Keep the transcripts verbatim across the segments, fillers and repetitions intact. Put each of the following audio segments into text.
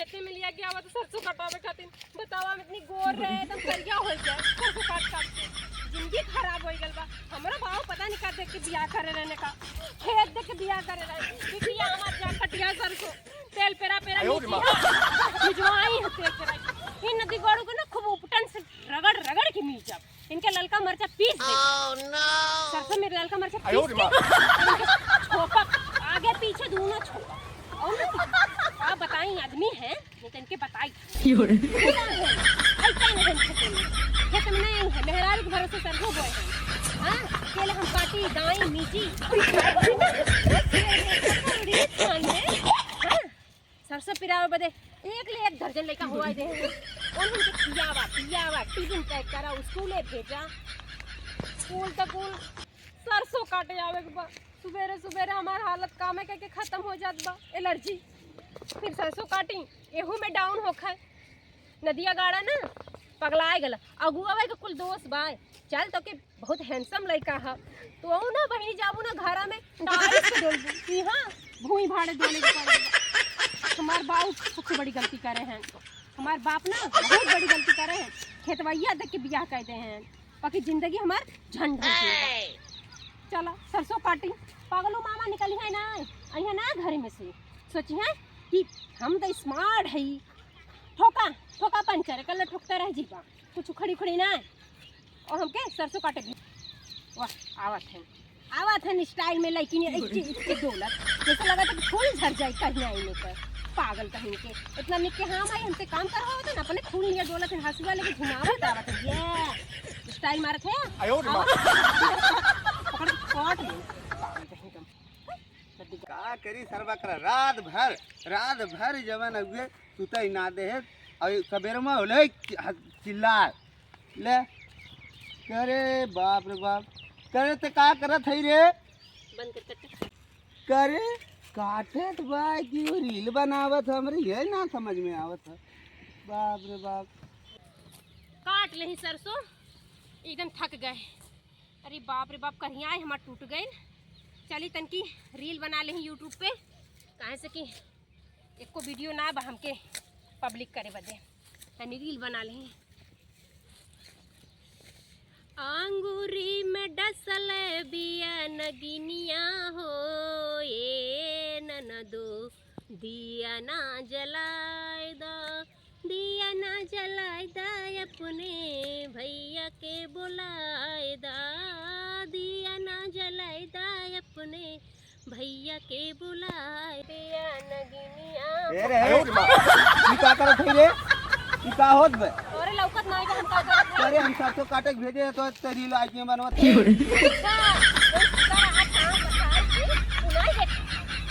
खेते में लिया गया हुआ तो सरसों कटावे खातिर। बतावा, हम इतनी गोर रहे, एकदम करिया हो गया, सरसों काट काट के। जिंदगी खराब हो गल बा। हमरा बाबू पता नहीं का देख के बियाह करे रहने का, खेत देख के बियाह करे रहे। बिटिया हमार जा कटिया सरसों, तेल पेरा पेरा आयो रे माँ। भिजवाई है तेल पेरा। इन नदी गोड़ू को ना खूब उपटन से रगड़ रगड़ के मीचब। इनके ललका मरचा पीस दे। सरसों में ललका मरचा आयो पीस रे के माँ। इनके छोपा, आगे पीछे दोनों छोपा। और ना, आप बताई, आदमी है, नहीं तो इनके बताई। क्यों रे? ऐसा है, ऐसा नहीं है खेत में। खेत में नहीं है, मेहरारू के भरोसे सरसों बोए हैं। हाँ, अकेले हम काटी, दाई, मीची। हाँ, सरसों पिरावे बदे एक ले एक दर्जन लइका हुआ दे हैं। उनके खियावा, पियावा, टिफिन पैक करा, स्कूले भेजा। कुल त कुल सरसों काटे आवे के बा। सुबेरे सुबेरे हमार हालत कामे कइके खत्म हो जात बा, एलर्जी। फिर सरसों काटी, एहू में डाउन होखे। नदिया गाड़ा ना, पगलाए गला। अगुआ के कुल दोस्त बा। चल, तोके बहुत हैंडसम लइका ह। तू ना बहिनी जाबू ना घरा में, टाइल्स के डोलबू। इहाँ भूई भाड़े डोले के पड़ेगा। हमार बाबू सबसे बड़ी गलती करे हैं। हमार बाप ना बहुत बड़ी गलती करे हैं। खेतवैया देख के बियाह कर दे हैं। बाकी जिंदगी हमार झंड हो गई। चला, सरसों काटी। पागलू मामा निकली है ना, अइहे ना घर में से। सोची है कि हम तो स्मार्ट है। ठोका, ठोका पंचर, कल ठोकता रह जीबा। कुछ उखड़ी उखड़ी ना। और हमके सरसों काटे भी। वाह, आवत है। आवत है स्टाइल में लइकी ने इच्ची, इच्ची डोलत। जैसे लगा था कि फूल झड़ जाए कहीं आई में पर। पागल कहीं के। इतना निक के हाँ भाई, हमसे काम करवावत है ना, अपने फूल लिए डोलत है, हंसुआ लेके घुमावत आवत है। ये स्टाइल मारत है। आयो रे माँ। आवत है, पकड़ के काट ले। पागल कहीं का। का करी सरवा करा, रात भर, रात भर जवन हुए सुतई ना देहे, और सबेर में होले चि-, ह-, चिल्ला ले। करे बाप रे बाप, करे ते का करत है रे? बंद कर, कट। करे काटत बा कि वो रील बनावत, हमरे ये ना समझ में आवत है। बाप रे बाप। काट लेही सरसों, एकदम थक गए। अरे बाप रे बाप, करियाई हमार टूट गइल। चली तनकी रील बना लेही YouTube पे, काहे से कि एको वीडियो ना बा हमके पब्लिक करे बदे, तनी रील बना लेही। आंगूरी में डसल बिया नगिनिया हो, ए ननदो, दिया ना जलाए दा, दिया ना जलाए दा, अपने भैया के बुलाए दा, दिया ना जलाए दा, अपने भैया के बुलाए, दिया नगिनिया। ए रे, ए, ई का करत है रे? ई का होत बे? तोरे लौकत नाही बा, हम का करत है? अरे, हम सरसों काटे के भेजे हैं, तो तेरी लो आइटम बनवत है। अच्छा, तो इस तरह हाथ काम बताए कि तू नाही देख।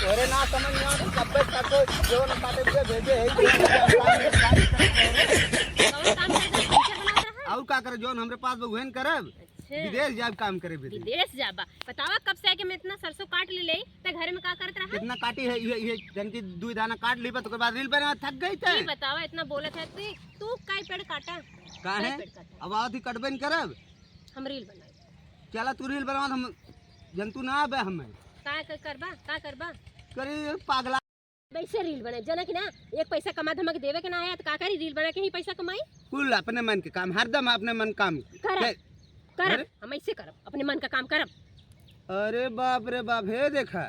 तोरे ना समझ में आवत, कब्बे सरसों जो न काटे के भेजे है, ये कौन काम करता है? टीचर बनाता है? और का करे, जोन हमरे पास बा उहेन करब। अच्छा। विदेश जाब काम करे बदे। विदेश जाबा? बतावा, कब से आके मैं इतना सरसों काट ले ले, त घरे में का करत रहा? कितना काटी है, ये, ये जन की दुई दाना काट ली बा, तो ओकर बाद रील बना थक गई थे। ई बतावा, इतना बोलत है तू, तू काई पेड़ काटा? का काई है? पेड़ काटा? अब आवत ही कटबे न करब। हम रील बनाई। चला तू रील बनावा, हम जंतु ना आबे हमें। का, का करबा? का करबा? करे पागला। वैसे रील बनाई, जना कि ना, एक पैसा कमा धमा के देवे के ना है, त का करी, रील बना के ही पैसा कमाई। कुल अपने मन के काम, हरदम अपने मन काम। करब, ले। करब, अरे? हम ऐसे करब, अपने मन का काम करब। अरे बाप रे बाप, हे देखा,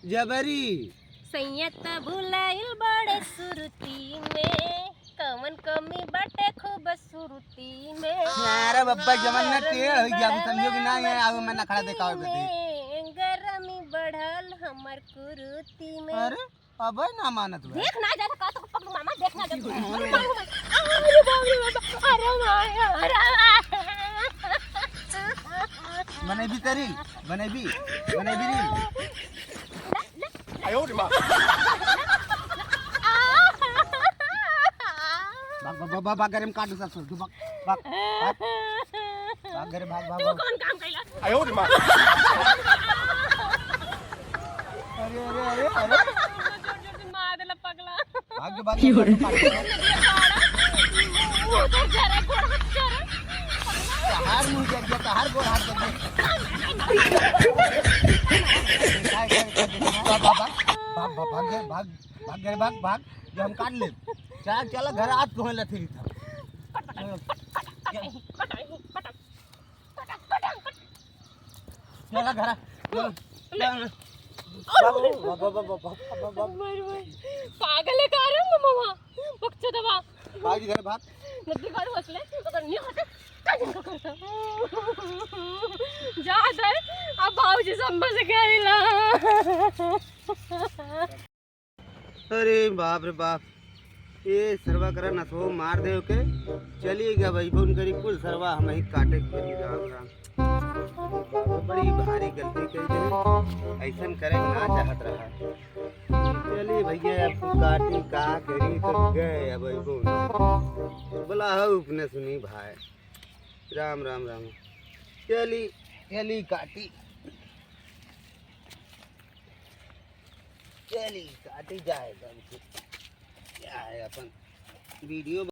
जबरी। सैया त भुलाइल बड़े सुरती में, कवन कमी बाटे खूबसूरती में। अरे बब्बा, जवन ना टेढ़ होई जाबू, समझो कि ना, ये आवे मन ना खड़ा देखावे बदे। में गरमी बढ़ल हमर कुरुती में। अरे? अबे ना मानत बा। देख ना जा, का तो पकड़ मामा, देख ना जा। अरे बाप रे बाप, अरे माया, अरे माया। बनेबी तेरी, बनेबी, बनेबी रील। आयो रे माँ। भाग, भाग, भाग, भाग, भाग, घरे में काट दूसरा सुन, तू भाग, भाग, भाग। भाग घरे, भाग, भाग, तू भाग। कौन काम कैला? आयो रे माँ। अरे, अरे, अरे, अरे। जोर, जोर से मार देला पगला। भाग, भाग, भाग, भाग, भाग। मुंह तो जरे, गोड़ हाथ जरे। तहार मुंह जर गया, तहार गोड़ हाथ जर गया। भाग, भाग, भाग, भाग, भाग, भाग, भाग, भाग, भाग, भाग, जो हम काट ले। चल, चल, घर आज तुम्हें लथेरी था। चला घर। बाबू, बाबू, बाबू, बाबू, बाबू। मर, मर। पागल है का रे मम्मा? बकचोदवा। भाग घर भाग। नदी बारू हंसले, अगर नहीं हंसे, का जिनको करता? जा दे, अब बाबूजी समझ गइला। अरे बाप रे बाप, ये सरवा करा नसो मार दे ओके। चली गया भाई, फोन करी कुल सरवा हम ही काटे के पड़ी। राम राम। बड़ी भारी गलती करी दे, ऐसन करे ना चाहत रहा। चली भैया, अब तू काटी का करी तो गए अब अइबो ना। बोला हो अपने सुनी भाई। राम राम राम। चली, चली काटी। चली काटी जाए तब। क्या है अपन वीडियो